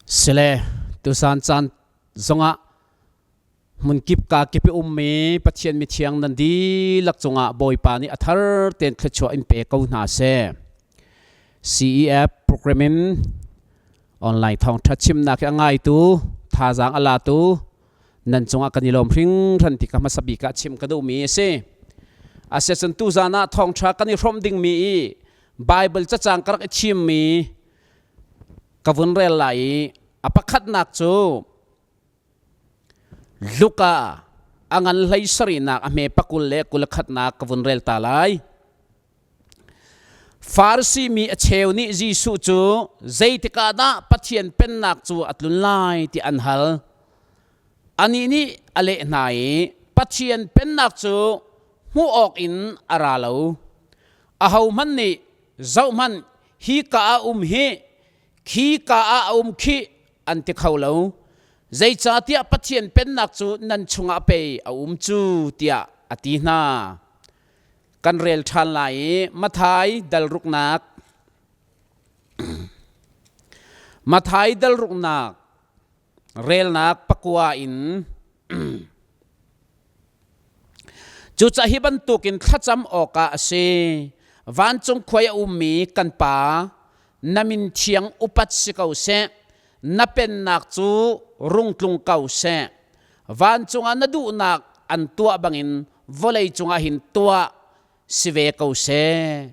Sile tusan caan zongah hmunkip ka kip i ummi Pathian mithiang nan dihlak cungah Bawipa nih a thar tein thluachuah in pe ko hna seh. CEF program in online thawngṭha chimnak hi a ngaitu, thazaang a latu nan cungah kan i lawm hringhran ti ka hmasa bik ah chim ka duhmi a si. Asiahcun tuzaan ah thawngṭha kan i hrawmh dingmi i Bible cacang ka rak i thimmi ka vun rel lai i a pakhatnak cu Luka a ngan hlei sarihnak a hme pakul le kul khatnak ka vun rel ta lai. Farasi mi a cheu nih Jesuh cu zeitikah dah Pathian pennak cu a tlun lai ti an hal. Anih nih a leh hna i Pathian pennak cu hmuh awk in a ra lo. Ahohmanh nih zohhmanh hi ka ah um hi khi ka ah a um khih an ti kho lo zeicahtiah Pathian pennak cu nan chungah pei a um cu tiah a ti hna kan rel ṭhan lai i Mathai dal ruknak Mathai dal ruknak relnak pakua in Cucaah hi bantukin thlacam awkah a si. Vancung khua i a ummi kan Pa, na min thiang upat si ko seh. Na pennak cu rung tlung ko seh. Vancung ah na duhnak an tuah bangin vawlei cungah hin tuah si ve ko seh.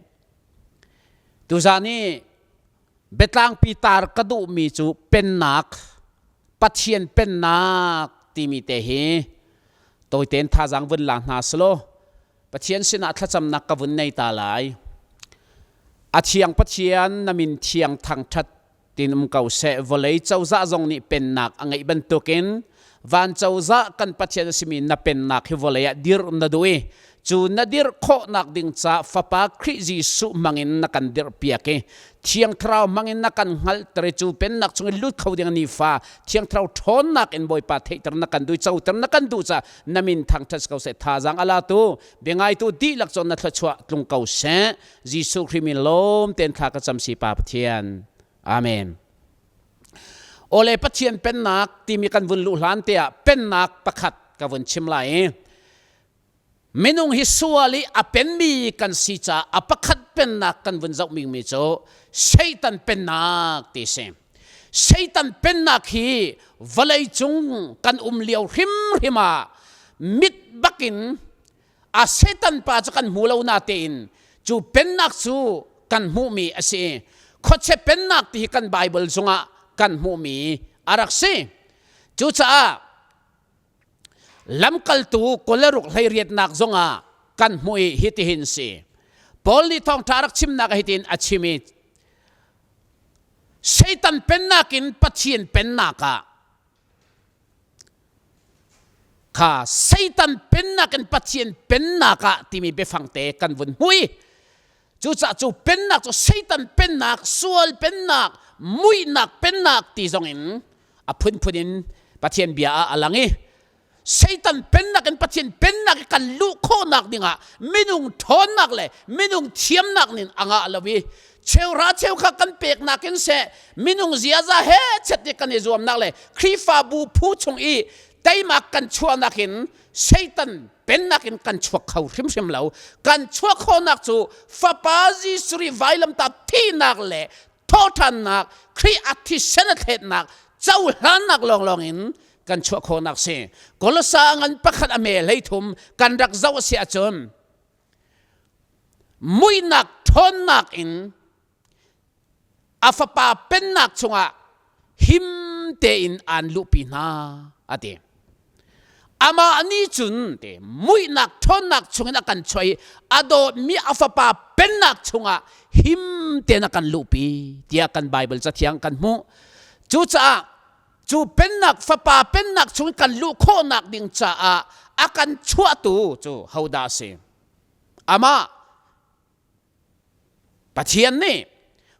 Tuzaan i biatlangpi tar ka duhmi cu pennak, Pathian pennak timi te hi tawitein thazaang vun la hna selaw Pathian sinah thlacamnak ka vun nei ta lai. A thiang Pathian na min thiang thangṭhat tin um ko seh vawlei cozah zong nih pennak a ngeih bantukin van cozah kan Pathian a simi na pennak hi vawlei ah dirh na duh i cu na dirh khawhnak ding ca Fapa Khrih Jesuh hmangin na kan dirhpiak i Thiang Thlarau hmangin na kan hngalhter i cu pennak chung i lut kho ding nifa Thiang Thlarau ṭhawnnak in Bawipa theihter na kan duh coter na kan duh ca na min thangṭhat ko seh thazaang a latu biangaitu dihlak cun na thluachuah tlung ko seh Jesuh Khrih min lawm tein thla ka cam si Pa Pathian Amen Awle Pathian pennak timi kan vun luh hlan te ah pennak pakhat ka vun chim lai i Minung hi sual i a penmi kan si caah a pakhat pennak kan vun zoh mi cu Satan pennak ti si. Satan pennak hi vawlei cung kan um lio hrimhrim ah mit bakin a Satan pa cu kan hmu lo na tein cu pennak cu kan hmuhmi a si. Khuachia pennak ti hi kan Bible zungah kan hmuhmi a rak si. Cucaah Lamkaltu kawleruk hleiriatnak zongah kan hmuh i hitihin si. Paul nih thawngṭha rak chimnak ah hitin a chim i Satan pennak in Pathian pennak ah kha Satan pennak in Pathian pennak ah timi biafang te kan vun hmuh i cucaah cu pennak cu Satan pennak, sual pennak, muihnak pennak ti zong in a phunphun in Pathian bia ah a lang i Satan pennak in Pathian pennak i kan luh khawhnak dingah minung ṭhawnnak le minung thiamnak nin a ngah lo i cheuhra cheukha kan peknak in seh minung ziaza he chet i kan i zuamnak le Khrihfabu phu chung i teimak kan chuahnak in Satan pennak in kan chuak kho hrimhrim lo kan chuah khawhnak cu Fapa Jesuh vailamtah thihnak le thawhṭhannak Khrih a thisen a thletnak cohlannak lawnglawng in kan chuah khawhnak si Kolosa ngan pakhat a me hleithum kan rak zoh a si ahcun muihnak ṭhawnnak in a fapa pennak chungah him tein aan luhpi hna a ti Amah nih cun te muihnak ṭhawnnak chungin a kan chuah i a dawtmi a fapa pennak chungah him tein a kan luhpi tiah kan Baibal cathiang kan hmuh. Cucaah cu pennak fapa pennak chungin kan luh khawhnak ding caah a kan chuahtu cu hodah a si? Amah Pathian nih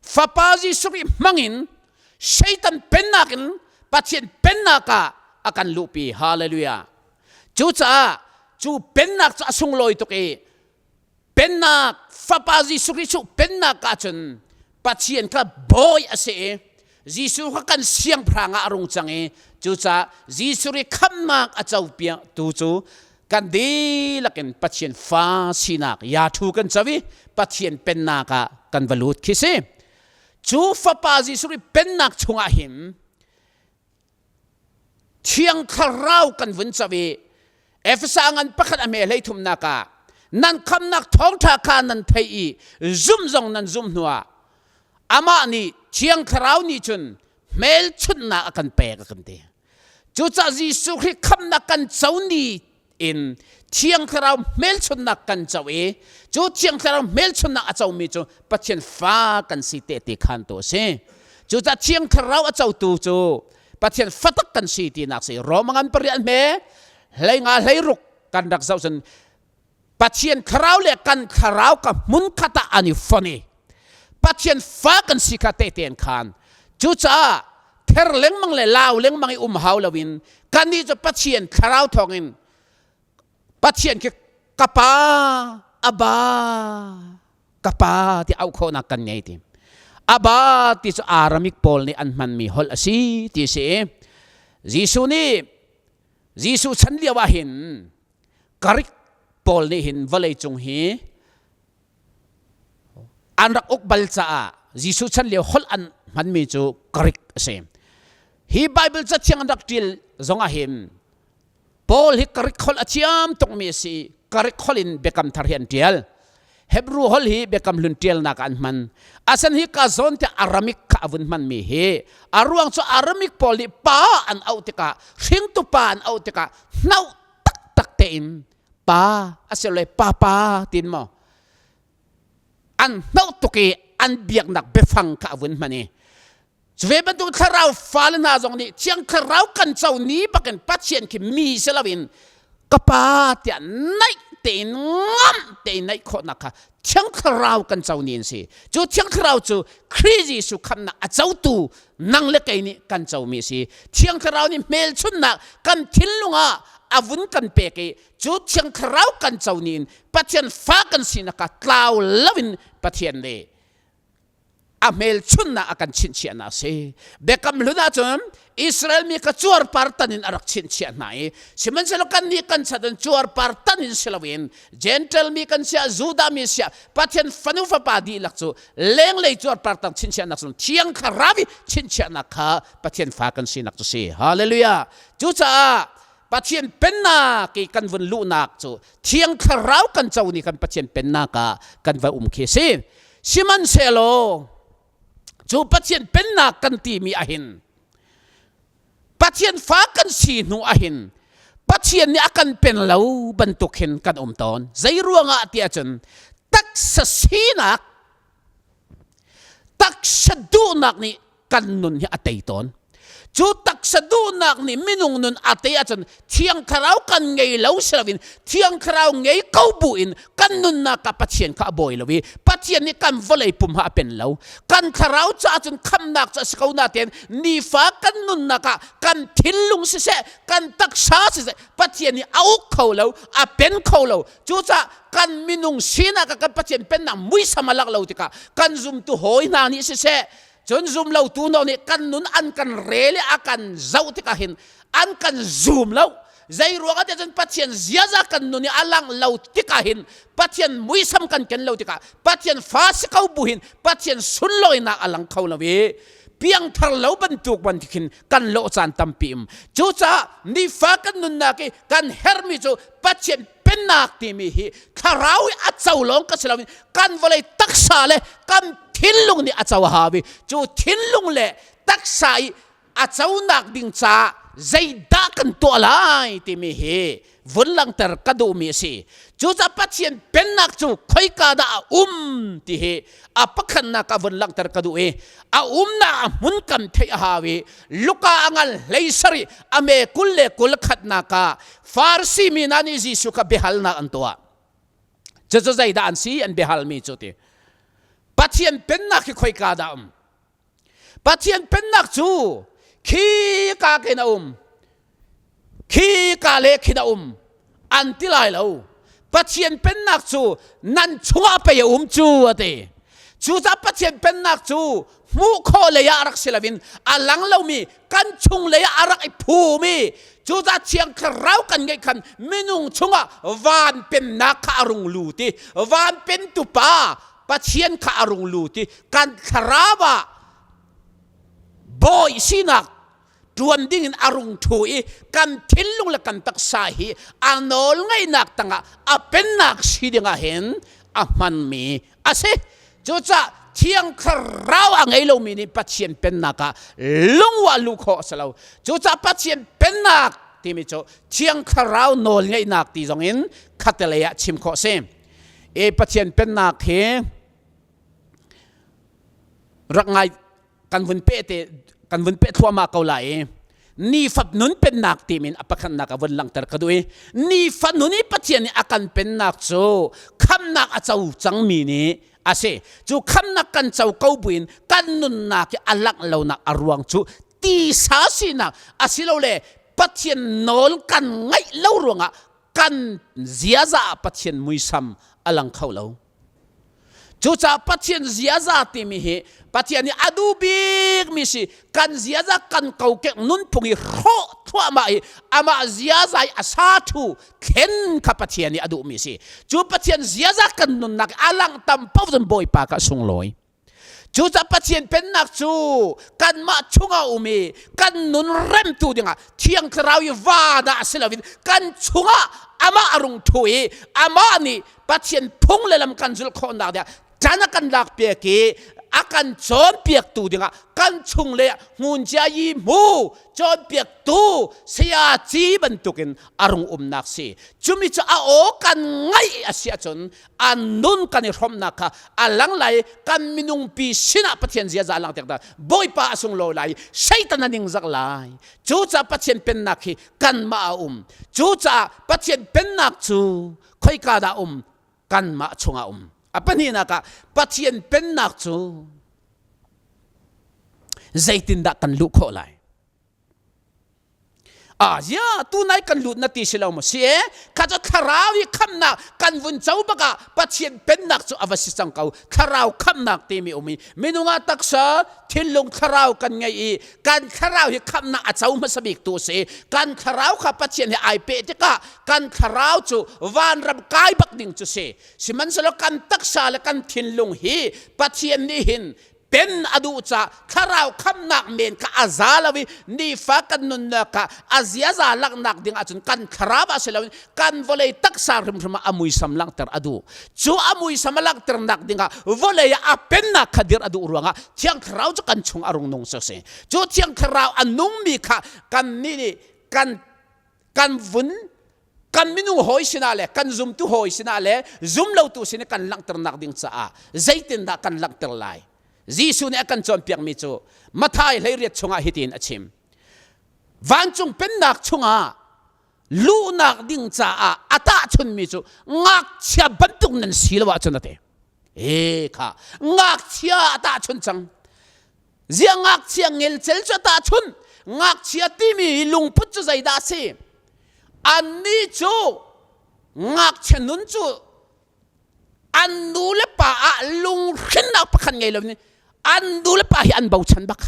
Fapa Jesuh Khrih hmangin Satan pennak in Pathian pennak ah a kan luhpi. Hallelujah. Cucaah cu pennak cu a sunglawi tuk i pennak Fapa Jesuh Khrih cu pennak ah cun Pathian kha bawi a si i. Jesuh kha kan siangpahrang ah a rung cang i cucaah Jesuh ri khamnak a co tu cu kan dihlak in Pathian fa sinak ya thu kan co i Pathian pennak ah kan va lut khi si. Cu fapa Jesuh ri pennak chungah hin Thiang Thlarau kan vun co i Efesa ngan pakhat a hme hlei thumnak ah nan khamnak thawngṭha kha nan theih i zum zong nan zum hnuah amah nih Thiang Thlarau nih cun hmelchunhnak a kan pek a kan ti. Cucaah Jesuh Khrih khamnak kan co ni in Thiang Thlarau hmelchunhnak kan co i cu Thiang Thlarau hmelchunhnak a comi cu Pathian fa kan si tehte khan tu a si. Cucaah Thiang Thlarau a cotu cu Pathian fatak kan si tinak si. Roma ngan pariat hme hlei nga hlei ruk kan rak zoh cun Pathian thlarau le kan thlarau ka hmun khat ah an i fon i Pathian fa kan si kha tehte an khan. Cucaah ther lengmang le lau lengmang i um hau loin kannih cu Pathian thlarau thawngin Pathian khi ka pa aba ka pa ti auh khawhnak kan ngei ti. Aba ti cu Aramik pawl nih an hmanmi holh a si ti si. Jesuh nih Jesuh chan lio ah hin Greek pawl nih hin vawleicung hi an rak uk bal caah Jesuh chan lio holh an hmanmi cu Greek a si. Hi Bible cathiang an rak ṭial zongah hin Paul hi Greek holh a thiam tukmi a si. Greek holh in Biakam Thar hi an ṭial. Hebrew holh hi Biakam Hlun ṭialnak ah an hman. Asan hi ka zawn te Aramik kha a vun hmanmi hi a ruang cu Aramik pawl nih pa an auh tikah hringtu pa an auh tikah hnauh taktak tein pa asilole papa tin maw an hnauh tuk i an biaknak biafang kha a vun hman i Cuve bantuk thlarau fale hna zong nih Thiang Thlarau kan co ni bakin Pathian khi mi si loin ka pa tiah naih tein ngamh tein naih khawhnak kha Thiang Thlarau kan co ni an si. Cu Thiang Thlarau cu Khrih Jesuh khamnak a cotu nang le kei nih kan comi a si. Thiang Thlarau nih hmelchunhnak kan thinlung ah a vun kan pek i cu Thiang Thlarau kan co ni in Pathian fa kan sinak kha tlau loin Pathian nih a hmelchunhnak a kan chinchiahnak a si. Biakam hlun ahcun Israel mi kha cuarpar tan in a rak chinchiah hna i sihmanhsehlaw kannih kan chan in cuarpar tan in si loin Gentile mi kan siah Judah mi siah Pathian fanu fapa dihlak cu lenglei cuarpar tang chinchiahnak cun Thiang Thlarau i chinchiahnak kha Pathian fa kan sinak cu si. Hallelujah. Cucaah Pathian pennak i kan vun luhnak cu Thiang Thlarau kan co ni kan Pathian pennak ah kan va um khi si. Sihmanhsehlaw cu Pathian pennak kan timi ahhin Pathian fa kan si hnu ahhin Pathian nih a kan pen lo bantuk hin kan um tawn. Zei ruangah ti ahcun taksa sinak taksa duhnak nih kan nun hi a tei tawn. Cu taksa duhnak nih minung nun a tei ahcun Thiang Thlarau kan ngei lo si loin Thiang Thlarau ngei ko bu in kan nunnak ah Pathian kha a bawi lo i Pathian nih kan vawlei pum ha a pen lo. Kan thlarau caah cun khamnak cu a si ko natein nifa kan nunnak ah kan thinlung siseh kan taksa siseh Pathian nih a uk kho lo, a pen kho lo. Cucaah kan minung sinak ah kan Pathian pennak muisam a lak lo tikah kan zumtu hawi hna nih siseh Cun zumlotu hna nih kan nun an kan rel i a kan zoh tikah hin an kan zum lo. Zei ruangah tiah cun Pathian ziaza kan nun i a lang lo tikah hin Pathian muisam kan ken lo tikah Pathian fa si ko bu hin Pathian sunlawinak a lang kho lo i piangthar lo bantuk bantuk hin kan lawh caan tampi um. Cucaah nifa kan nunnak i kan herhmi cu Pathian pennak timi hi thlarau i a co lawng ka si loin kan vawlei taksa le kan thinlung nih a co a hau i cu thinlung le taksa i a conak ding caah zeidah kan tuah lai timi hi vun langhter ka duhmi a si. Cucaah Pathian pennak cu khoika dah a um ti hi a pakhatnak ah vun langhter ka duh i a umnak a hmun kan theih a hau i Luka a ngal hlei sarih a me 20 le 21nak ah Farasi mi hna nih Jesuh kha biahalnak an tuah. Cucu zeidah an si an biahalmi cu ti. Pathian pennak hi khoika dah um? Pathian pennak cu khi ka khin a um. Khi ka le khin a um. An ti lai lo. Pathian pennak cu nan chungah pei a um cu a ti. Cucaah Pathian pennak cu hmuh khawh lei ah rak si loin a lang lomi kan chung lei ah a rak i phumi cucaah Thiang Thlarau kan ngeih khan minung chungah van pennak kha a rung lut i van pentu pa Pathian kha a rung lut i kan thlarau ah bawi sinak ṭuan dingin a rung ṭhu i kan thinlung le kan taksa hi a nawl ngeihnak tangah a pennak si dingah hin a hmanmi a si. Cucaah Thiang Thlarau a ngei lomi nih Pathian pennak ah lungwa luh khawh a si lo. Cucaah Pathian pennak timi cu Thiang Thlarau nawl ngeihnak ti zong in khattelei ah chim khawh a si. E Pathian pennak hi rak ngai kan vun peh te kan vun peh thluahmah ko lai i nifat nun pennak timin a pakhatnak a vun langhter ka duh i nifat nun i Pathian nih a kan pennak cu khamnak a co cangmi nih a si. Cu khamnak kan co ko buin kan nunnak i a langh lonak a ruang cu tisa sinak asilole Pathian nawl kan ngaih lo ruangah kan ziaza ah Pathian muisam a lang kho lo. Cucaah Pathian ziaza timi hi Pathian nih a duh bikmi si kan ziaza kan kokek nunphung hi hrawh thluahmah i amah ziaza i a sa thu thlen kha Pathian nih a duhmi si. Cu Pathian ziaza kan nunnak a langh tam paoh cun Bawipa kha a sunglawi. Cucaah Pathian pennak cu kanmah chungah um i kan nun remtu dingah Thiang Thlarau i van ah si loin kan chungah amah a rung ṭhu i amah nih Pathian phung le lam kan zulh khawhnak dingah ṭan a kan lakpiak i a kan cawnpiaktu dingah kan chung le nguncia yi hmu cawnpiaktu sayaci bantukin a rung umnak si. Cumi cu a aw kan ngaih a si ahcun an nun kan i hrawmnak kha a lang lai. Kan minung pi sinah Pathian ziaza a langhter ta Bawipa a sunglawi lai, Satan a ningzak lai. Cucaah Pathian pennak hi kanmah a um. Cucaah Pathian pennak cu khoika dah um? Kanmah chungah um. A pahnihnak ah Pathian pennak cu zeitindah kan luh khawh lai? Ah, zia tunai kan lut na ti si lo maw? Si e, kha cu thlarau i khamnak kan vun co bak ah Pathian pennak cu a va si cang ko. Thlarau khamnak timi um i minung ah taksa thinlung thlarau kan ngei i kan thlarau hi khamnak a co hmasa bik tu si. Kan thlarau kha Pathian he ai peh tikah kan thlarau cu vanram kai bak ding cu si. Sihmanhsehlaw kan taksa le kan thinlung hi Pathian nih hin pen a duh caah thlarau khamnak men kha a za lo i nifa kan nunnak ah a ziaza langhnak ding ahcun kan thlarau ah si loin kan vawlei taksa hrimhrim ah a muisam langhter a duh. Cu a muisam a langhternak ding ah vawlei ah a pennak kha dir a duh ruangah Thiang Thlarau cu kan chung a rung nung cu si. Cu Thiang Thlarau a nungmi kha kan nih nih kan kan vun kan minung hawi sinah le kan zumtu hawi sinah le zumlotu sin kan langhternak ding caah zeitindah kan langhter lai? Jesuh nih a kan cawnpiakmi cu Matthai 18 chungah hitin a chim: Vancung pennak chungah luhnak ding caah a tahchunmi cu ngakchia bantuk nan si lo ahcun a ti. E kha ngakchia a tahchun cang. Ziah ngakchia ngelcel cu a tahchunh? Ngakchia timi hi lungput cu zeidah a si? Annih cu ngakchia nun cu an nu le pa ah lunghrinnak pakhat ngei lo in an nu le pa hi an bochan bak.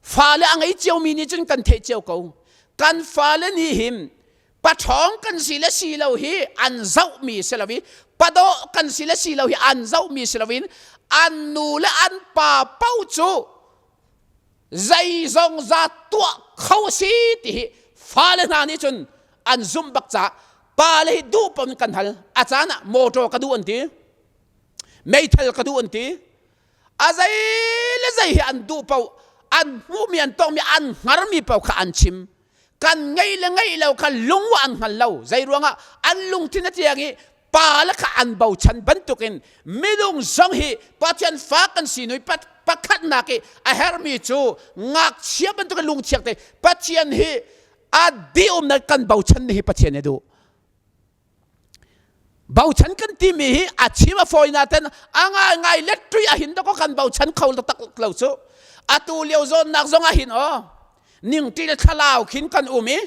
Fale a ngei ciomi nih cun kan theih cio ko. Kan fale nih hin paṭhawng kan si le si lo hi an zohmi si lo i padawh kan si le si lo hi an zohmi si loin an nu le an pa paoh cu zeizong za tuah kho si ti hi fale hna nih cun an zumh bak caah pale hi duh paoh in kan hal. A caan ah motor ka duh an ti, meithal ka duh an ti, a zei le zei hi an duh paoh, an hmuhmi, an tongmi, an hngarmi paoh kha an chim. Kan ngeih le ngeih lo kha lung an hngal lo. Zei ruangah? An lungthin a tiang i pa le kha an bochan bantukin minung zong hi Pathian fa kan si nui pakhatnak i a herhmi cu ngakchia bantukin lungthiang te Pathian hi a dih umnak kan bochan ni hi Pathian nih duh. Bochan kan timi hi a chim a fawi naten a ngai ngai lettui a hin dawkaw kan bochan kho tak lo cu. Atu lio zawnnak zong ah hin aw ningṭi le thlalau khin kan um i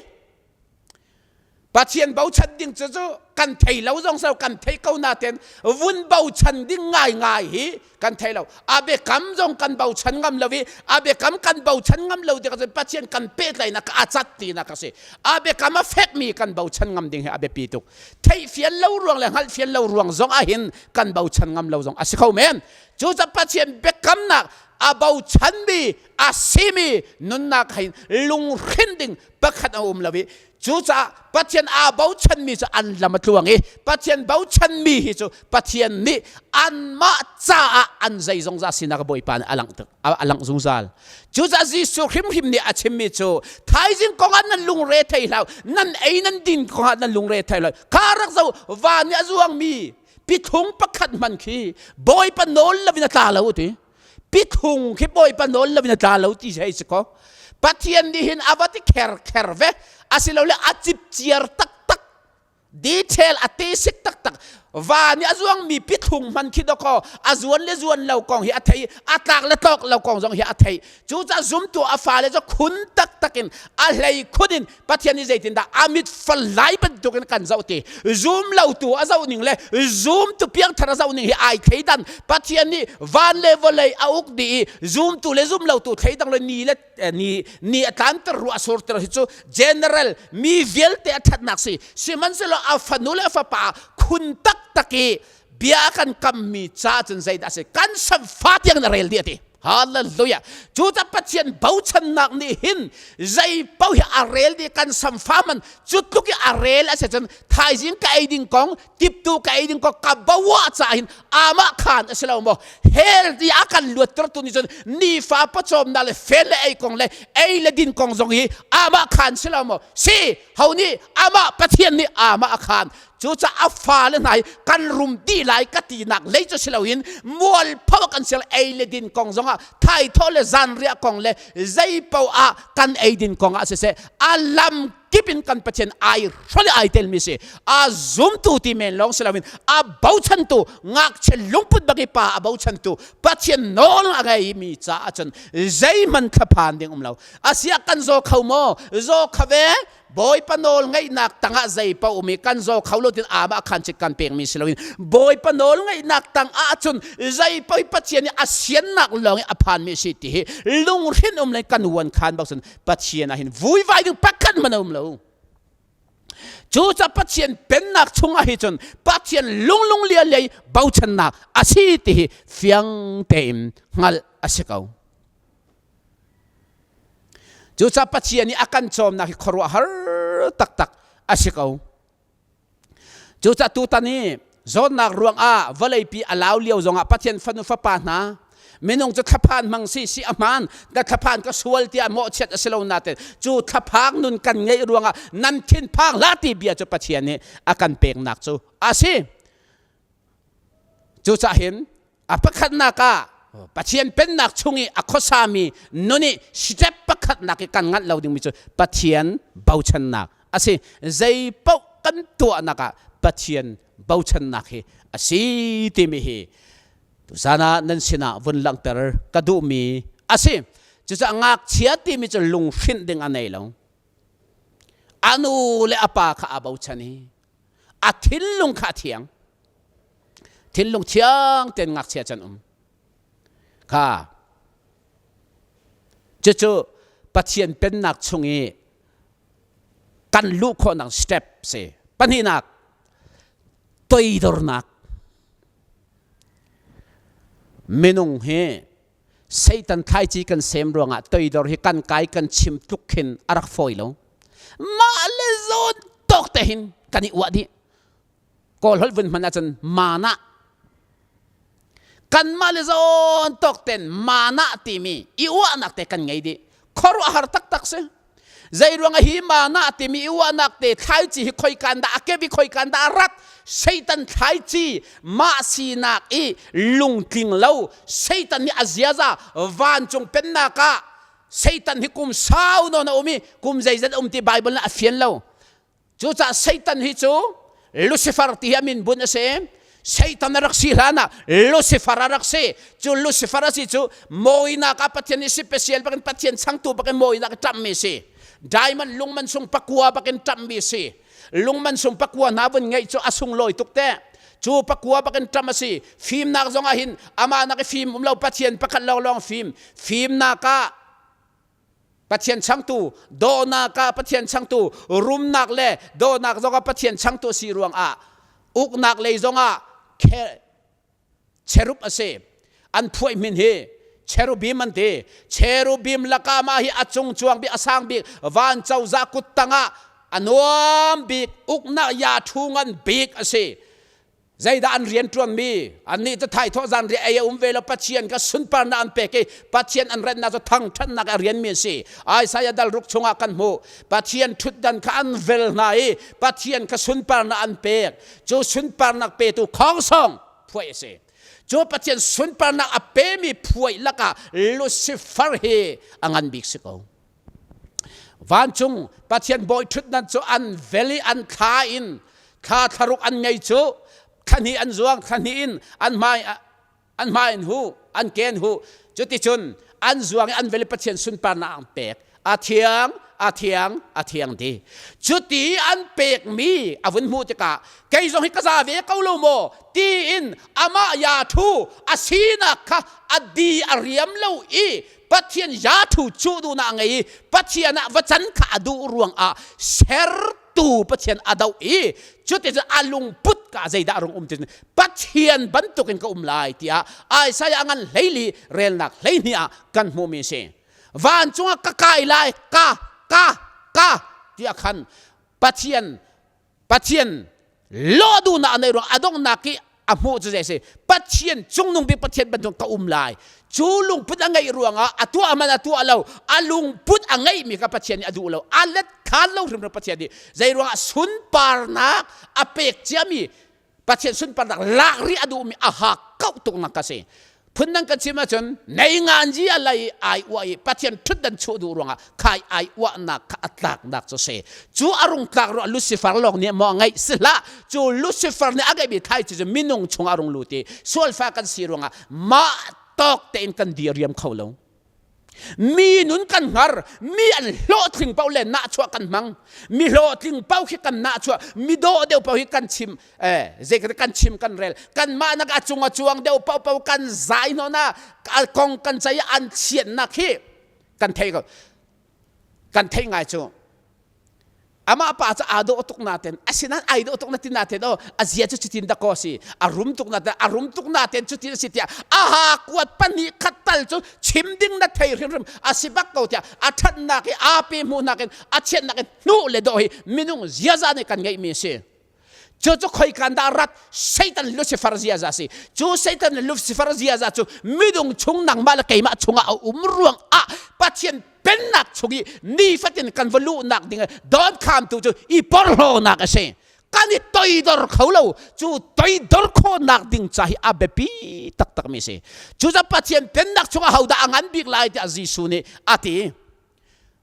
Pathian bochan ding cu cu. kan thei lo zong so kan thei ko naten vun bochan ding ngai ngai hi kan thei lo. A biakam zong kan bochan ngam lo i a biakam kan bochan ngam lo tikah cun Pathian kan pehtlaihnak a cat tinak a si. A biakam a fekmi kan bochan ngam ding hi a biapi tuk. Theihfian lo ruang le hngalhfian lo ruang zong ahhin kan bochan ngam lo zong a si kho men. Cucaah Pathian biakamnak a bochanmi a simi nunnak hein lunghrinh ding pakhat a um lo i cucaah Pathian aa bochanmi cu an lam a tluang i Pathian bochanmi hi cu Pathian nih anmah caah an zeizongza sinak Bawipa nih a langh a langh zungzal. Cucaah Jesuh hrimhrim nih a chimmi cu thaizing kong ah nan lungre thei hlah nan ei nan din kong ah nan lungre thei hlah kha rak zo van i a zuangmi pithlung pakhat hman khi Bawipa nawl loin a tla lo ti. Pithlung khi Bawipa nawl loin a tla lo ti hei si ko. Pathian nih hin a va ti kher kher ve asilole a cipciar taktak detail a te sik taktak van i a zuangmi pithlung hman khi dawkaw a zuan le zuan lo kong hi a thei a tlak le tlok lo kong zong hi a thei cucaah zumtu a fale cu khun taktak in a hlei khun in Pathian nih zeitindah a mit falai bantukin kan zoh ti zum lotu a zoh ning le zumtu piangthar a zoh ning hi ai thleidan Pathian nih van le vawlei a uk dih i zumtu le zum lotu thleidang le ni le ni ni a tlanter ruah a surter hi cu general mi vialte a ṭhatnak si sihmanhsehlaw a fanu le a fapa khun taktak i bia a kan kammi ca cun zeidah a si kan samfa tiang na rel dih a ti Hallelujah. Cu ta Pathian bochannak nih hin zei paoh hi a rel dih kan samfa man cu tluk i a rel a si cun thaizing ka ei ding kong tiptu ka ei ding kong ka bawa ca hin amah khan a si lo maw hell ti a kan luatter tu nih cun nifa pawcawmnak le fel le ei kong le ei le din kong zong hi amah khan si lo maw si ho nih amah Pathian nih amah a khan Cucaah a fale hna hi kan rum dih lai ka tinak lei cu si loin mualpho kan si ei le din kong zongah thaithawh le zanriah kong le zei paoh ah kan ei din kong ah siseh a lam kip in kan Pathian ai hrol ai telmi si a zumtu ti men lawng si loin a bochantu ngakchia lungput bak i pa a bochantu Pathian nawl a ngeimi caah cun zeihmanh thlaphan ding um lo asiah kan zaw kho maw zaw kho ve Bawipa nawl ngeihnak tangah zei paoh um i kan zaw kho lo tin amah khan cit kan pekmi si loin Bawipa nawl ngeihnak tangah cun zei paoh Pathian nih a siannak lawng i a phanmi a si ti hi lunghrinh um le kan uan khan bak cun Pathian ah hin vuivai ding pakhat hmanh a um lo. Cucaah Pathian pennak chungah hi cun Pathian lunglung lian lei bochannak a si ti hi fiang tein hngalh a si ko. Cucaah Pathian nih a kan cawmnak hi khuaruahhar taktak a si ko. Cucaah tutan i zawtnak ruangah vawleipi a lau lio zongah Pathian fanu fapa hna minung cu thlaphan hmang si si a hmaan ka thlaphan ka sual tiah mawhchiat a si lo nain cu thlaphang nun kan ngeih ruangah nan thinphang hlah ti bia cu Pathian nih a kan peknak cu a si. Cucaah hin A pakhatnak ah Pathian pennak chung i a khuasami nun i step pakhatnak i kan nganh lo dingmi cu Pathian bochannak a si. Zei paoh kan tuahnak ah Pathian bochannak hi a si timi hi tuzan ah nan sinah vun langhter ka duhmi a si. Cucaah ngakchia timi cu lunghrinh ding a nei lo. A nu le a pa kha aa bochan i a thinlung kha a thiang. Thinlung thiang tein ngakchia can um. Kha cucu Pathian pennak chung i kan luh khawhnak step si. Pahnihnak toidornak. Minung hi Satan thlaici kan sem ruangah toidor hi kan kai kan chim tluk khin a rak fawi lo. Mah le zawn tawk te hin kan i uah dih. Kawl holh vun hman ahcun mana kanmah le zawn tawk ten mana timi i uahnak te kan ngei dih. Khuaruahhar taktak si. Zei ruangah hi mana timi i uahnak te thlaici hi khoikan dah a kep i khoikan dah a rat Satan thlaici mah sinak i lungtling lo Satan nih a ziaza vancung pennak ah Satan hi kum sau nawn a um i kum zeizat a um ti Bible nih a fian lo Cucaah Satan hi cu Lucifer ti hi a min bunh a si. Satan a rak si hlan ah Lucifer a rak si. Cu Lucifer a si cu mawinak ah Pathian nih special bakin Pathian changtu bakin mawinak i ṭamhmi si. Diamond lungman sung pakua bakin ṭamhmi si. Lungman sung pakua hna vun ngeih cu a sunglawi tuk te. Cu pakua bakin ṭam a si. Fimnak zong ah hin amah nak i fim um lo Pathian pakhat lawnglawng fim. Fimnak ah Pathian changtu, dawhnak ah Pathian changtu, rumnak le dawhnak zong ah Pathian changtu si ruangah uknak lei zongah cherub a si. An phuaih min hi cherubim an ti. Cherubim lakah mah hi a cung cuang bik, a sang bik, van cozah kut tangah a nuam bik, uknak ya thu ngan bik a si. Zeidah an rian ṭuanmi? Annih cu thaithawh zan riah ei a um ve lo. Pathian kha sunparnak an pek i Pathian an rennak cu thangṭhatnak a rianmi an si. Isaiah dal ruk chungah kan hmuh. Pathian ṭhutdan kha an vel hna i Pathian kha sunparnak an pek. Cu sunparnak petu khongsong phuaih a si. Cu Pathian sunparnak a pemi phuaih lakah Lucifer hi a ngan bik si ko. Vancung Pathian bawi ṭhutdan cu an vel i an thla in thla thlaruk an ngei cu thla hnih an zuang thla hnih in an hmai an hmai in hu an ken hu cuticun an zuang i an vel i Pathian sunparnak an pek a thiang a thiang a thiang ti cuti an pekmi a vun hmuh tikah kei zong hi ka za ve ko lo maw tiin amah ya thu a sinak kha a di a riam lo i Pathian ya thu cuh duhnak a ngei i Pathian ah va can kha a duh ruangah sertu Pathian a doh i cuticun a lungput ka zeidah a rung um ti Pathian bantukin ka um lai tiah Isaiah ngan hleili relnak 12 ah kan hmuhmi a si. Vancung ah ka kai lai ka ka ka tiah khan Pathian Pathian lawh duhnak a neih ruang a donghnak i a hmuh cu zei si Pathian cungnung bik Pathian bantuk ka um lai cu lungput a ngeih ruangah a tuah man a tuah lo a lungput a ngeihmi kha Pathian nih a duh lo a let khan lo hrimhrim Pathian nih zei ruangah sunparnak a pek ciami Pathian sunparnak lak rih a duhmi a ha kauh tuk nak ka si Phundang kan chim ahcun nei nganzi a lei ai uah i Pathian ṭhutdan chuah duh ruangah khai ai uahnak kha a tlaknak cu si. Cu a rung tlak ruah Lucifer lawng nih maw a ngeih si hlah. Cu Lucifer nih a ngeihmi thlaici cu minung chungah a rung lut i sualfa kan si ruangah mah tawk tein kan diriam kho lo. Mi nun kan hngar, mi an hlawhtling paoh le nahchuah kan hmang. Mi hlawhtling paoh khi kan nahchuah, mi dawh deuh paoh hi kan chim, eh, zei kan chim kan rel. Kanmah nak a cung a cuang deuh paoh paoh kan zai hno na, kong kan cei an chiatnak hi kan thei ko. Kan thei ngai cu. Amah pa cu aa dawh tuk naten asinain ai dawh tuk na ti naten aw a zia cu cutin dakaw a si a rum tuk naten a rum tuk naten cutin a si tiah a ha kuat pahnih khat tal cu chim ding na thei hrimhrim a si bak ko tiah a ṭhatnak i aa pe hmuhnak in a chiatnak in hnuh le dawh hi minung ziaza nih kan ngeihmi a si cu cu khoikan dah rat Satan Lucifer ziaza si cu Satan Lucifer ziaza cu midung chung nangmah le keimah chungah a um ruang ah Pathian pennak chung i nifatin kan va luhnak ding dawnkhamtu cu i porhlawnak a si kan i toidor kho lo cu toidor khawhnak ding ca hi a biapi taktak mi si cucaah Pathian pennak chungah hodah a ngan bik lai tiah Jesuh nih a ti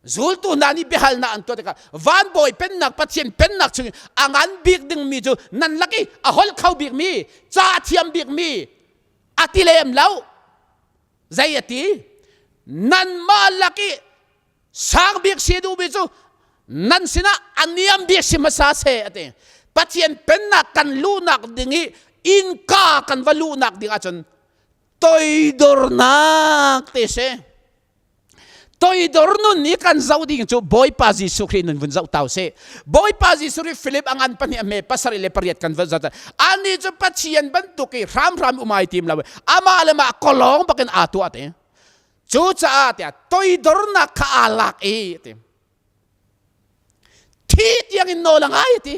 zultu hna nih biahalnak an tuah tikah van bawi pennak Pathian pennak chung a ngan bik ding mi cu nan lak i a holh kho bik mi ca thiam bik mi a ti lem lo Zei a ti? Nanmah lak i sang bik si duhmi cu nan sinah a niam bik si hmasa seh a ti. Pathian pennak kan luhnak ding i innka kan va luhnak ding ahcun toidornak te si. Toidor nun i kan zoh ding cu Bawipa Jesuh Khrih nun vun zoh tau sih. Bawipa Jesuh Khrih Philip a ngan pahnih a hme pasarih le pariat kan vun zoh Ani cu Pathian bantuk i hramhram um ai tim lo amah le mah kolong bakin aa tuah te. Cucaah tiah toidornak kha aa lak i ti. Thi tiang in nawl a ngai ti.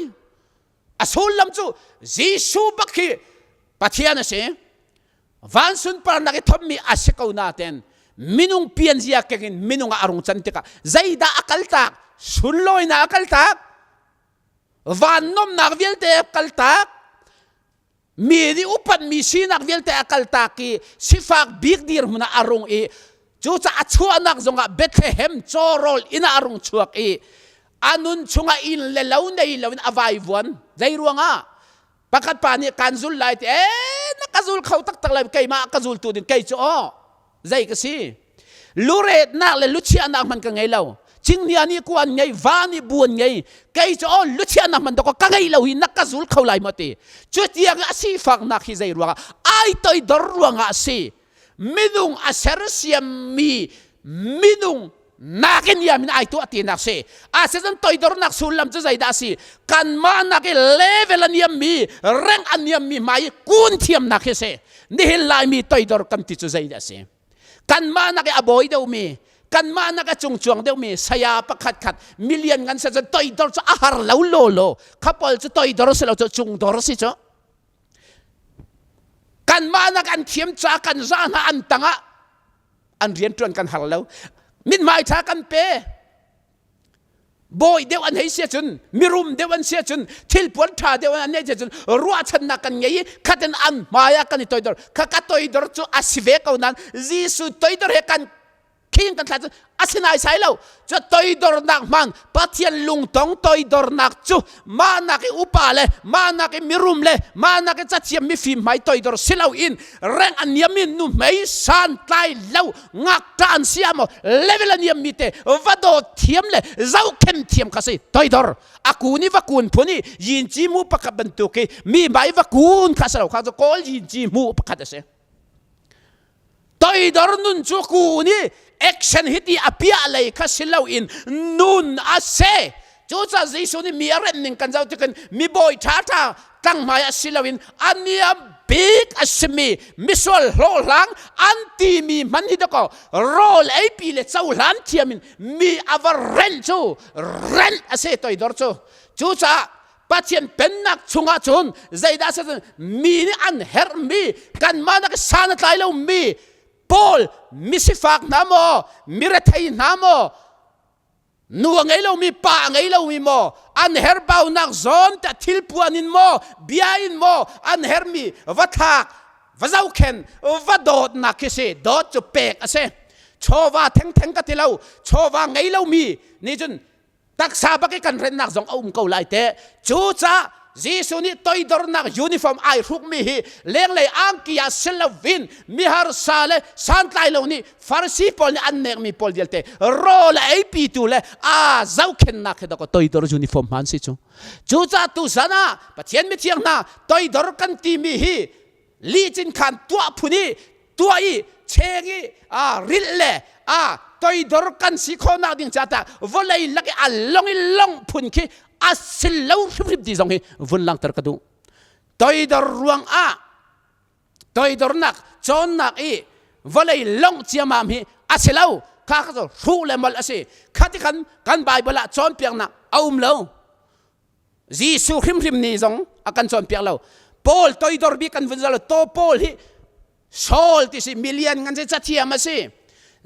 A sullam cu Jesuh bak hi Pathian a si. Van sunparnak i thommi a si ko naten minung pianzia keng in minung ah a rung can tikah zeidah a kaltak sunlawinak a kaltak van nomnak vialte a kaltak mi nih upatmi sinak vialte a kaltak i sifak bik dirhmun ah a rung i cucaah a chuahnak zongah Bethlehem cawrawl inn ah a rung chuak i a nun chungah inn le lo nei loin a vaivuan zei ruangah pakhat pa nih kan zul lai ti ee na ka zul kho taktak lai keimah ka zultu ding kei cu aw zei ka si luretnak le luchiahnak hman ka ngei lo. Cingnia nih ku an ngei, va nih bu an ngei. Kei cu aw luchiahnak man dawk ka ngei lo hi na ka zul kho lai maw ti. Cu tiang a sifaknak hi zei ruangah ai toidor ruangah a si. Minung a sersiammi minung nakin niam in ai tuah tinak si. Asinain toidornak sullam cu zeidah a si? Kanmah nak i level a niammi, rank a niammi hmai i kun thiamnak hi si. Nihin Laimi toidor kan ti cu zeidah a si? Kanmah nak i a bawi deuhmi, kanmah nak a cungcuang deuhmi saya pakhat khat million ngan se cun toidor cu a har lo law law. Kha pawl cu toidor si lo cu cungdor si cu. Kanmah nak an thiam ca kan zah hna an tangah an rian ṭuan kan har lo mithmai ṭha kan pe bawi deuh an hei si ahcun mirum deuh an si ahcun thilpuan ṭha deuh an nei si ahcun ruahchannak kan ngei i khatin an hmai ah kan i toidor kha ka toidor cu a si ve ko nain Jesuh toidor he kan khing kan thla cu a si naisai lo cu toidornak hmang Pathian lungtong toidornak cu mah nak i upa le mah nak i mirum le mah nak i cathiam mifim hmai toidor si loin reng a niam in nu hmei santlai lo ngakṭa an si ah maw level a niam mi te va dawt thiam le zohkhen thiam kha si toidor a kun i va kun phun i yinci mu pakhat bantuk i mi hmai va kun kha si lo kha cu kawl yinci mu pakhat a si Toidor nun cu kun i action hi ti a piah lei kha si loin nun a si. Cucaah Jesuh nih mi a remh ning kan zoh tikin mi bawi ṭhaṭha tlanghmai ah si loin a niam bik a simi misual hlawhhlang an timi hman hi dakaw rawl eipi le cohlan thiam in mi a va renh cu renh a si toidor cu. Cucaah Pathian pennak chungah cun zeidah a si mi nih an herhmi kanmah nak san a tlai lomi pawl misifak hna maw mirethei hna maw nu a ngei lomi pa a ngei lomi maw an herhbaunak zawn te thilpuan in maw bia in maw an herhmi va thlak va zohkhen va dawtnak khi si dawt cu pek a si chawva thengtheng ka ti lo chawva ngei lomi nih cun taksa bak i kan rennak zong a um ko lai te cucaah Jesuh nih toidornak uniform ai hrukmi hi lenglei angki ah si loin miharsa le santlai lo nih Farasi pawl nih an nekmi pawl vialte rawl a eipitu le aa zohkhennak hi dawkaw toidor uniform hman si cu cucaah tuzan ah Pathian mithiang hna toidor kan timi hi lihcin khan tuah phun i tuah i cheng i a rilh le a toidor kan si khawhnak ding ca tah vawlei lak i a long i long phun khi a sil lo hrimhrim ti zong hi vun langter ka duh toidor ruang ah toidornak cawnnak i vawlei long ciamam hi a si lo kha kha cu hruh le molh a si khati khan kan Bible ah cawnpiaknak a um lo Jesuh hrimhrim nih zong a kan cawnpiak lo. Paul toidor bik kan vun zalo to Paul hi Saul ti si million ngan si cathiam a si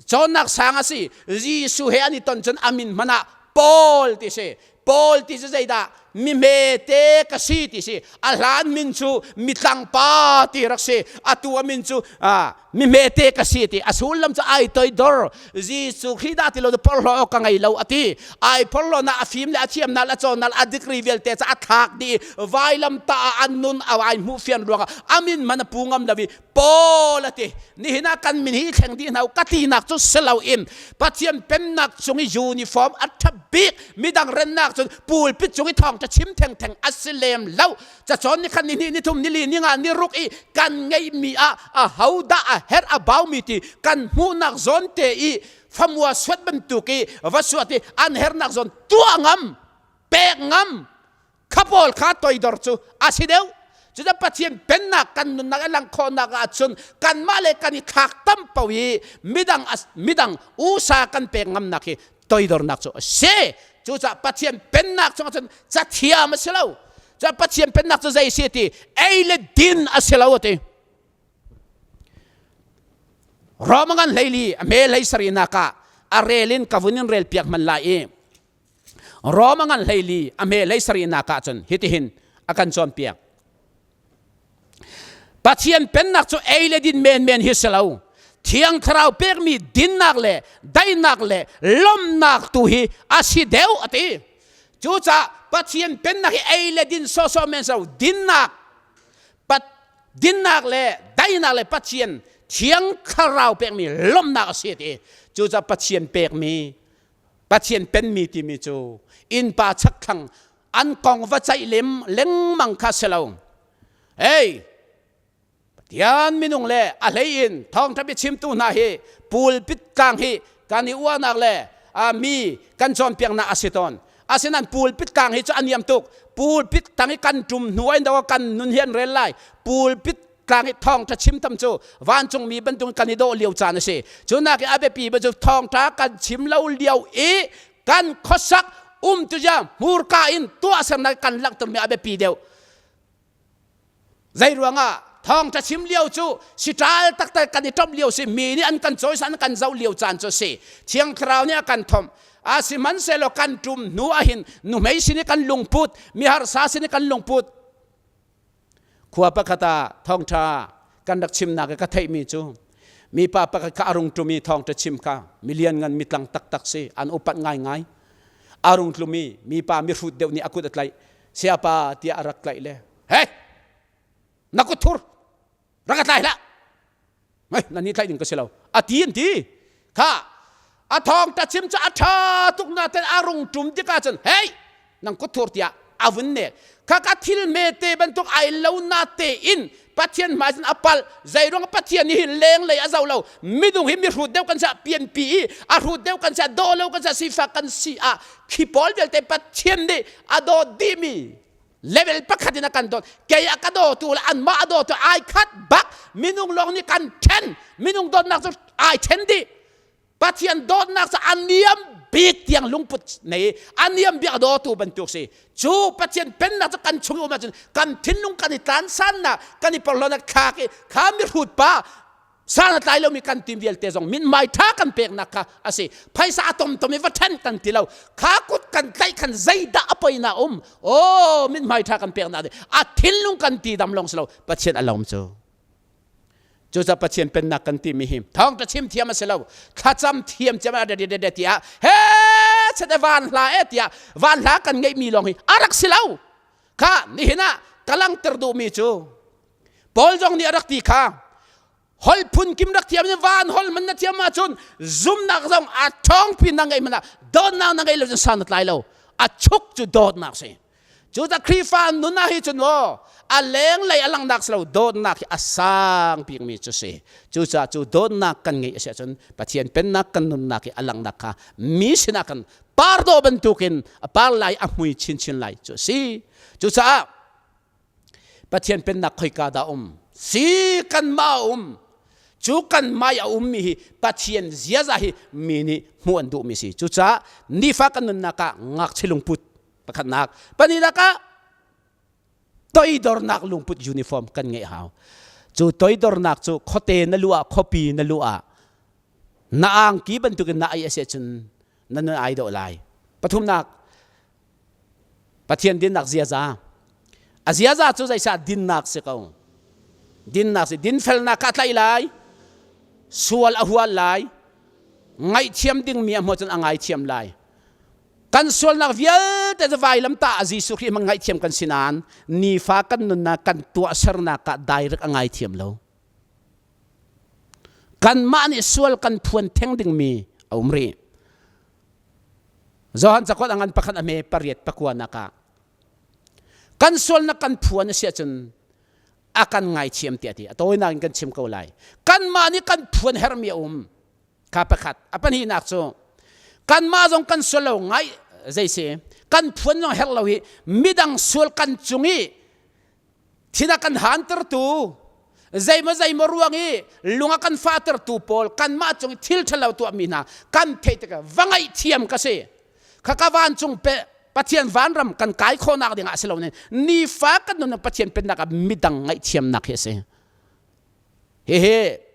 cawnnak sang a si Jesuh he an i ton cun amin hmanh ah Paul ti si Paul ti cu zeidah mi hmete ka si ti si a hlan min cu mitlangpa ti rak si atu a min cu mi hmete ka si ti a sullam cu ai toidor Jesuh Khrih dah ti lo cu porhlaw awk ka ngei lo a ti ai porhlaw na a fim le a thiam na a cawn na a degree vialte cu a thlak dih vailam ta ah an nun a ai hmuh fian ruangah amin man a pu ngam lo i Paul a ti nihin ah kan min hi thleng dih hna ka tinak cu si lo in Pathian pennak cung i uniform a ṭha bik midang rennak cun pulpit cung i thawng ṭha chim thengtheng a si lem lo cacawn ni khat ni hnih ni thum ni li ni nga ni ruk i kan ngeihmi ah a hodah a herh a baumi ti kan hmuhnak zawn te i famua suat bantuk i va suat i an hernak zawn tuah ngam pek ngam kha pawl kha toidor cu a si deuh cucu Pathian pennak kan nunnak a lang khawhnak ah cun kanmah le kan i thlak tam po i midang midang usa kan pek ngamnak hi toidornak cu a si cucaah Pathian pennak chungah cun cathiam a si lo cucaah Pathian pennak cu zei si ti ei le din a si lo a ti Roma ngan hleili a hme hlei sarinak ah a rel in ka vun in rel piak hman lai i Roma ngan hleili a hme hlei sarinak ah cun hitihin a kan cawnpiak Pathian pennak cu ei le din menmen hi si lo. Thiang Thlarau pekmi dinnak le daihnak le lawmhnak tu hi a si deuh a ti. Cucaah Pathian pennak hi ei le din sawsawh men si lo. Dinnak, pat, dinnak le daihnak le Pathian Thiang Thlarau pekmi lawmhnak a si a ti. Cucaah Pathian pekmi. Pathian penmi timi cu innpa chakthlang an kong va ceih lem lengmang kha si lo. Hey, Pathian minung le a hlei in thawngṭha biachimtu hna hi pulpit tlang hi kan i uahnak le mi kan cawnpiaknak a si tawn. Asinain pulpit tlang hi cu a niam tuk. Pulpit tang i kan ṭum hnu in do kan nun hi an rel lai. Pulpit tlang i thawngṭha chim tam cu vancungmi bantuk kan i dawh lio caan a si. Cu nak i a biapi cu thawngṭha kan chim lo lio i kan khuasak umtuzia hmurka in tuahsernak kan langhtermi a biapi deuh. Zei ruangah thawngṭha chim lio cu siṭal taktak kan i ṭomh lio si mi nih an kan cawisan an kan zoh lio caan cu si Thiang Thlarau nih a kan thomh a sihmanhsehlaw kan ṭum hnu ahhin nuhmei sin i kan lungput miharsa sin i kan lungput khua pakhat ah thawngṭha kan rak chimnak i ka theihmi cu mipa pakhat kha a rung ṭum i thawngṭha chim kha milian ngan mitlang taktak si an upat ngaingai a rung tlum i mipa mihrut deuh nih a kut a tlaih siapa tiah a rak tlaih le hei na kut thur rak ka tlai hlah hei na ni tlaih ding ka si lo a ti an ti kha a thawng ta chim cu a ṭha tuk na ten a rung ṭum tikah cun hei nang kut thur tiah a vun ne kha ka thil me te bantuk ai lo na te in pathian hmai cun a palh zeiruang pathian nih hin leng lei a zo lo minung hi mi hrut deuh kan si pianpi i a hrut deuh kan si daw lo kan si sifak kan si ah khi pawl vialte pathian nih a dawt dihmi level pakhat in a kan dawt kei a ka dawtu le anmah a dawtu ai khat bak minung lawng nih kan then minung dawtnak cu ai then dih Pathian dawtnak cu a niam bik tiang lungput nei a niam bik a dawtu bantuk si cu Pathian pennak cu kan chung um ahcun kan thinlung kan i tlansannak kan i porhlawnak thlak i kha mihrut pa san a tlai lomi kan tim vialte zong mithmai ṭha kan peknak kha a si phaisa a tomtom i va ṭhen kan ti lo kha kut kan tlaih khan zeidah a poina um aw mithmai ṭha kan peknak a thinlung kan ti dam lawng si lo Pathian a lawm cu cucaah Pathian pennak kan timi hi thawngṭha chim thiam a si lo thlacam thiam ciam a de tiah he chet van hla e tiah van hla kan ngeihmi lawng hi a rak si lo kha nihin ah ka langter duhmi cu Paul zong nih a rak ti kha hol phun kim rak thiam in van hol man na thiam ahcun zumnak zong a ṭhawngpi na ngeih man ah dawtnak na ngei lo cun san na tlai lo a chuk cu dawtnak si cu ta Khrihfa nun ah hi cun aw a lenglei a langnak si lo dawtnak hi a sang bikmi cu si cucaah cu dawtnak kan ngeih a si ahcun Pathian pennak kan nunnak hi a langnak kha mi sinah kan par dawh bantukin a par lai a hmui chinchin lai cu a si cucaah Pathian pennak khoika dah um? Si kanmah a um. Cu kanmah i a ummi hi Pathian ziaza hi mi nih hmuh an duhmi si. Cucaah nifa kan nunnak ah ngakchia lungput pakhatnak, pahnihnak ah toidornak lungput uniform kan ngeih hau. Cu toidornak cu khuate na luh ah khuapi na luh ah na angki bantukin na ai a si ahcun na nun ai dawh lai. Pathumnak Pathian dinnak ziaza. A ziaza cu zeisah dinnak si ko. Dinnak si dinfelnak kha a tlaih lai. Sual a hual lai. Ngaihthiam dingmi a hmuh cun a ngaithiam lai. Kan sualnak vialte cu vailamtah ah Jesuh Khrih hmang ngaihthiam kan si nain nifa kan nunnak kan tuahsernak ah direct a ngaithiam lo. Kanmah nih sual kan phuan theng dingmi a um rih. Johan cakuat a ngan pakhat a hme pariat pakua nak ah kan sualnak kan phuan a si ahcun a kan ngaithiam tiah ti a tawinak in kan chim ko lai kanmah nih kan phuan herhmi a um kha pakhat a pahnihnak cu kanmah zong kan sual lo ngai zei si kan phuan zong herh lo hi midang sual kan cung i Thin a kan hantertu, zeimaw zeimaw ruang i lung a kan fahtertu pawl kanmah cung i thil ṭhalo tuahmi hna kan theih tikah va ngaihthiam ka si. Khaka vancung pe Pathian vanram kan kai khawhnak dingah a si lo nain nifa kan nun Pathian pennak ah midang ngaihthiamnak hi a si. Hihi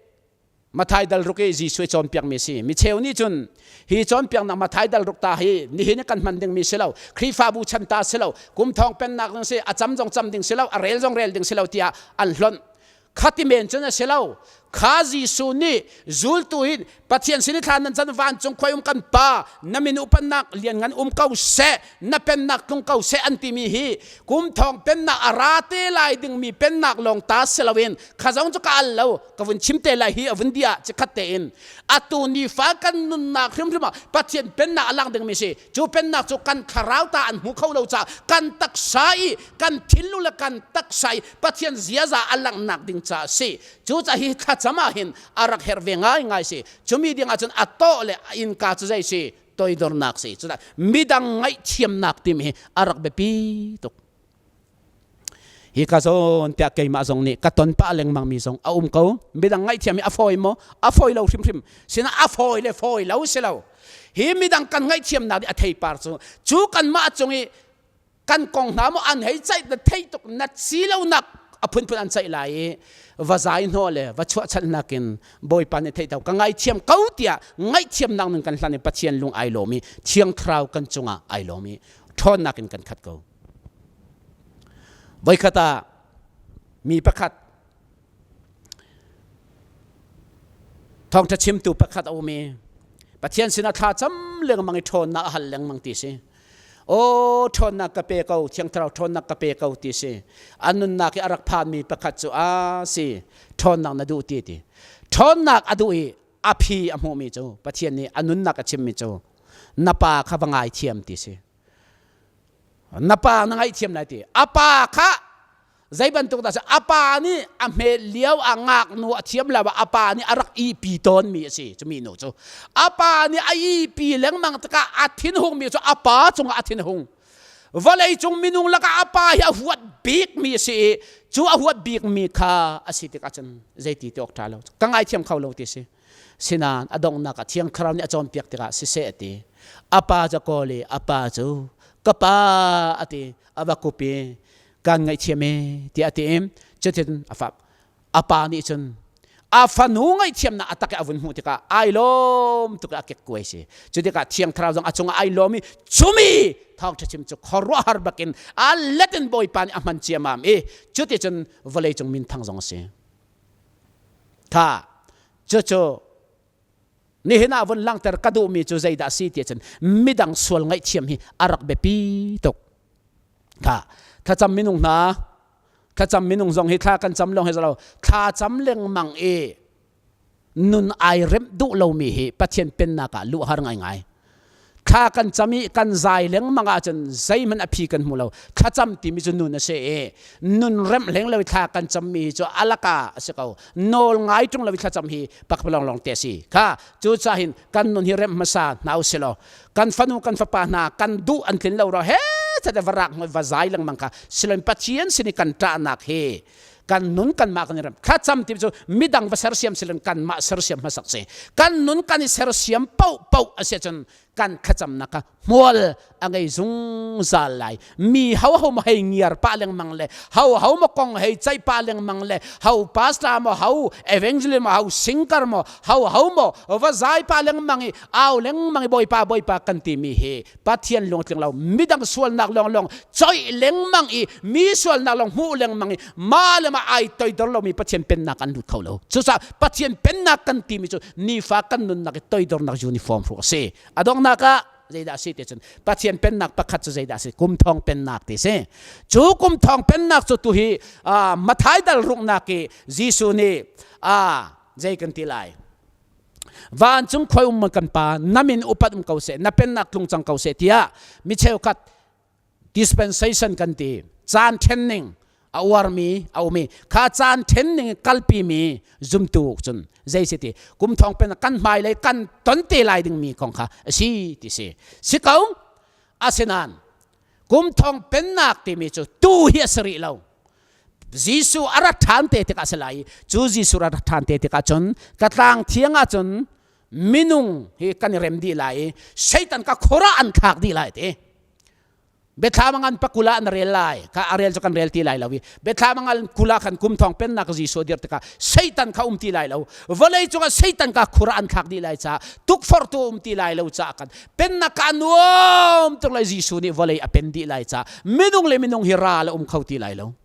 Mathai dal ruk i Jesuh i cawnpiakmi a si. Mi cheu nih cun hi cawnpiaknak Mathai dal ruk ta hi nihin i kan hman dingmi si lo, Khrihfabu chan ta si lo, kum thong pennak ding si, a cam zong cam ding si lo, a rel zong rel ding si lo tiah an hlonh. Khati men cun a si lo. Kha Jesuh nih zultu hi Pathian sin i thla nan can vancung khuai um kan Pa, na min upannak lianngan um ko seh, na pennak tlung ko seh an timi hi kum thong pennak a ra te lai dingmi pennak lawng ta si loin kha zong cu ka al lo, ka vun chim te lai hi a vun dia cikhat tein atu nifa kan nunnak hrimhrim ah Pathian pennak a lang dingmi si. Cu pennak cu kan thlarau ta an hmu kho lo caah kan taksa i kan thinlung le kan taksa i Pathian ziaza a langhnak ding caah a si. Cucaah hi thlacam ah hin a rak herh ve ngaingai si. Cumi ding ahcun a tawh le a innka cu zei si? Toidornak si. Cucaah midang ngaihthiamnak timi hi a rak biapi tuk. Hi ka zawn tiah keimah zong nih ka ton pah lengmang mi zong a um ko. Midang ngaihthiam hi a fawi maw? A fawi lo hrimhrim. Sinain a fawi le fawi lo si lo. Hi midang kan ngaihthiamnak nih a theipar cu cu kanmah cung i kan kong hna maw an hei ceih na theih tuk na si lonak a phunphun an ceih lai i va zai hnawh le va chuahchalh nakin Bawipa nih theih ka ngaithiam ko tiah ngaihthiamnak nun kan hlan i Pathian lung ai lawm i Thiang Thlarau kan cungah ai lawm i ṭhawnnak in kan khat ko. Voikhat ah mi pakhat thawngṭha chimtu pakhat a um i Pathian sinah thla cam lengmang i ṭhawnnak a hal lengmang ti si. Aw ṭhawnnak ka pe ko, Thiang Thlarau ṭhawnnak ka pe ko ti si. A nunnak i a rak phanmi pakhat cu a si, ṭhawnnak na duh ti ti. Ṭhawnnak a duh i a phi a hmuhmi cu Pathian nih a nunnak a chimmi cu na pa kha va ngaithiam ti si. Na pa na ngaihthiam lai ti. A pa kha zei bantuk dah a pa nih a hme lio a ngaknu a thiam lo a pa nih a rak ihpi tawnmi a si cumi nu cu. A pa nih a ihpi lengmang tikah a thinhungmi cu a pa cungah a thinhung. Vawlei cung minung lakah a pa hi a huat bikmi a si i cu a huat bikmi kha a si tikah cun zeiti ti awk ṭha lo. Ka ngaithiam kho lo ti si. Sinain a donghnak ah Thiang Thlarau nih a cawnpiak tikah siseh a ti. A pa cu a kawl i a pa cu ka pa a ti. A va kup i kan ngaihthiam e tiah a ti i cutin a fak. A pa nih cun a fanu ngaihthiamnak a tak i a vun hmuh tikah ai lawm tuk i a kekkuai si. Cu tikah Thiang Thlarau zong a cungah ai lawm i cumi thawngṭha chim cu khuaruahhar bakin a let in Bawipa nih a hman ciamam i cuticun vawleicung minthang zong a si. Tha cucu nihin ah vun langhter ka duhmi cu zeidah a si ti ahcun midang sual ngaihthiam hi a rak biapi tuk. Tha thlacam minung hna thlacam minung zong hi thla kan cam lawng hi lo thla cam lengmang i nun ai remh duh lomi hi Pathian pennak ah luh har ngaingai. Thla kan cam i kan zai lengmang ahcun zeihmanh a phi kan hmu lo. Thlacam timi cu nun a si i nun remh hleng lo i thla kan cammi hi cu alaka a si ko. Nawl ngai ṭung lo i thlacam hi pakpalawng lawng te a si. Kha cucaah hin kan nun hi remh hmasa hna u si law kan fanu kan fapa hna kan duh an tlin lo ro he that va rak va zai lengmang kha siloin Pathian sin i kan ṭahnak hi kan nun kanmah kan i rem thlacam ti cu midang va sersiam siloin kanmah sersiam hmasak si kan nun kan i sersiam paoh paoh a si ahcun kan thlacamnak kha hmual a ngei zungzal lai. Mi ho ho ma hei ngiar pah lengmang le ho ho ma kong hei ceih pah lengmang le ho pastor maw ho evangelist maw ho singer maw ho ho maw va zai pah lengmang i au lengmang i bawipa bawipa kan timi hi Pathian lungtling lo midang sualnak lawnglawng coih lengmang i mi sualnak lawng hmuh lengmang i mah le mah ai toidor lomi Pathian pennak an lut kho lo. Cucaah Pathian pennak kan timi cu nifa kan nunnak i toidornak uniform hruk a si. A donghnak ah zeidah a si ti cun Pathian pennak pakhat cu zeidah a si? Kum thong pennak ti si. Cu kum thong pennak cu tuhi Mathai dal ruknak i Jesuh nih zei kan ti lai? Vancung khoi um kan pa na min upat um ko seh na pennak tlung cang ko seh tiah mi cheukhat dispensation kan ti caan then ning a uarmi a um i kha caan then ning kalpi mi zumtu cun zei si ti kum thong pen kan hmailei kan ton te lai ding mi kong kha a si ti si si ko asinain kum thong pennak timi cu tu hi a si rih lo. Jesuh a rat ṭhan te tikah a si lai i cu Jesuh a rat ṭhan te tikah cun ka tlang thiang ah cun minung hi kan i rem dih lai i Satan ka khor ah an thlak dih lai ti. Biathlam ngan pakula an rel lai. Kha a rel cu kan rel ti lai lo i Biathlam ngan kula khan kum thong pennak Jesuh dir tikah Satan kha um ti lai lo. Vawlei cungah Satan ka khur ah an thlak dih lai caah tukforhtu um ti lai lo caah kan pennak ka nuam tuk lai. Jesuh nih vawlei a pen dih lai caah minung le minung hi ral a um kho ti lai lo.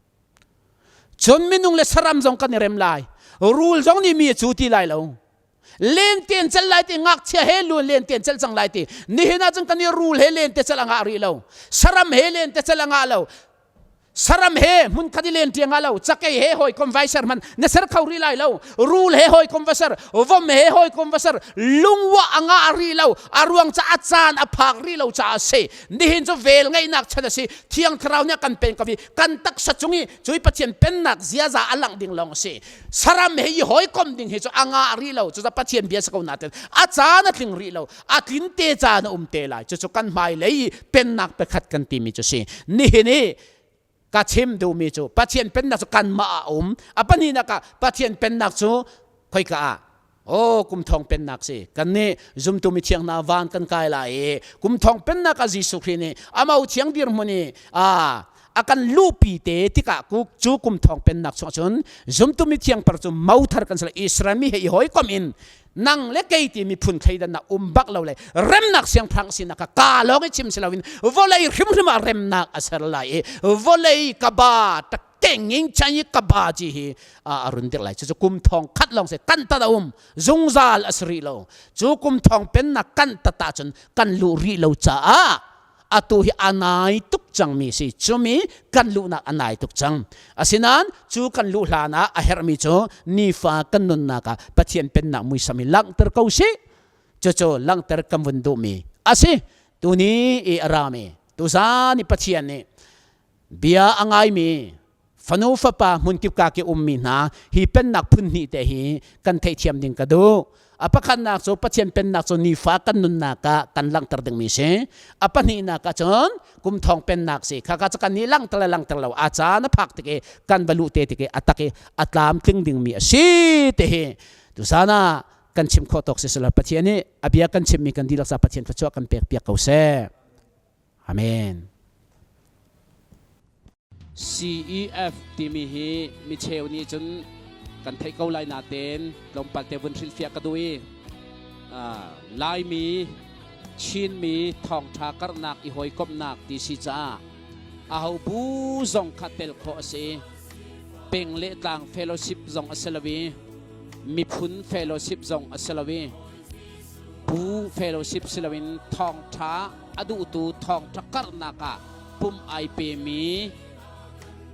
Cun minung le saram zong kan i rem lai. Rul zong nih mi a cu ti lai lo. Len ten cel lai ti, ngakchia he luan len ten cel cang lai ti. Nihin ah cun kan i rul he len te cel a ngah rih lo, saram he len te cel a ngah lo, saram he hmun khat i len ṭi a ngah lo. Cakei he hawikom vai ser hman na ser kho rih lai lo. Rul he hawikom va ser, vom he hawikom va ser, lungwa a ngah rih lo. A ruang ca a caan a phak rih lo caah a si. Nihin cu vel ngeihnak chan a si. Thiang Thlarau nih a kan pen ko i kan taksa cung i cui Pathian pennak ziaza a langh ding lawng a si. Saram he i hawikom ding hi cu a ngah rih lo. Cucaah Pathian bia si ko nain a caan a tling rih lo. A tlin te caan a um te lai. Cucu kan hmailei i pennak pakhat kan timi cu si. Nihin i ka chim duhmi cu Pathian pennak cu kanmah ah a um. A pahnihnak ah, Pathian pennak cu khoika ah? Oh, kum thong pennak si. Kan nih zumtu mi thiang hna van kan kai lai i kum thong pennak ah Jesuh Khrih nih amau thiang dirhmun i a kan luhpi te tikah cu kum thong pennak chung cun zumtu mi thiang par cu mothar kan si. Israel mi he i hawikom in nang le kei ti miphun thleidannak um bak lo le remnak siangpahrang sinak kha ka lawng i chim si loin vawlei hrimhrim ah remnak a ser lai i vawlei ka ba kenging chan i ka ba ci hi a run dik lai. Cucu kum thong khat lawng se kan tat a um zungzal a si rih lo. Cu kum thong pennak kan tat ahcun kan luh rih lo caah atu hi a nai tuk cangmi si. Cumi kan luhnak a nai tuk cang. Asinain cu kan luh hlan ah a herhmi cu nifa kan nunnak ah Pathian pennak muisam hi langhter ko sih. Cucu langhter kan vun duhmi a si. Tuni i a rami tuzan i Pathian nih bia a ngaimi fanu fapa hmunkip ka ki ummi hna, hi pennak phun hnih te hi kan theihthiam ding ka duh. A pakhatnak cu Pathian pennak cu nifa kan nunnak ah kan langhter dingmi si. A pahnihnak ah cun kum thong pennak si. Kha ka cu kan nih langhter le langhter lo a caan a phak tik i kan va luh te tik i a tak i a tlamtling dingmi a si te hi tuzan ah kan chim khawh tawk si. Sila Pathian nih a bia kan chimmi kan dihlak ca Pathian thluachuah kan pek piak ko seh. Amen. CEF timi hi micheu nih cun kan theih ko lai natein tlawmpal te vun hrilhfiah ka duh i Laimi, Chinmi thawngṭha karhnak i hawikomhnak ti si caah aho bu zong kha tel khawh a si. Peng le tlang fellowship zong a si lo i miphun fellowship zong a si lo i bu fellowship si loin thawngṭha a duhtu, thawngṭha karhnak ah pum ai pemi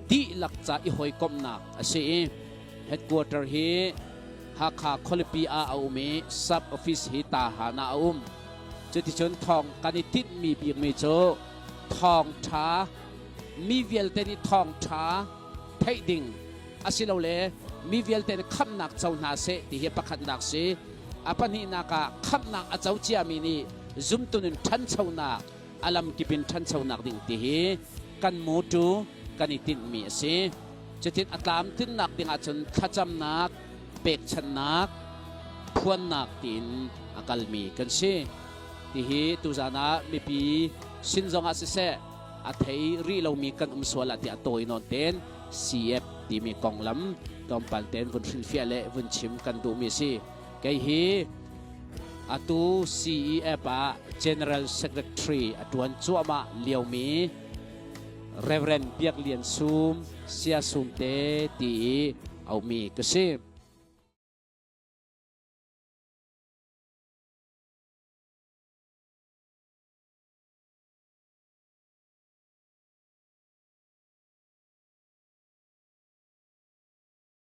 dihlak ca i hawikomhnak a si i headquarter hi Hakha khualipi ah a um i sub office hi Tahan ah a um. Cuticun thawng kan i tinhmi bikmi cu thawngṭha mi vialte nih thawngṭha theih ding asilole mi vialte nih khamhnak co hna seh ti hi pakhatnak si. A pahnihnak ah, khamhnak a co ciami nih zumtun in ṭhanchonak, a lamkip in ṭhanchonak ding ti hi kan mawṭu kan i tinhmi a si. Cutin a tlamtlinnak ding ahcun thlacamnak, pekchanhnak, phuannak tiin a kalmi kan si. Tihi tuzan ah mipi sin zongah siseh, a thei rih lomi kan um sual ah tiah tawi nawn tein CF timi konglam tlawmpal tein vun hrilhfiah le vun chim kan duhmi a si. Kei hi atu CEF ah General Secretary a ṭuan cuahmah liomi Reverend Biak Lian Sum, Sia Sum te ti i aumi ka si.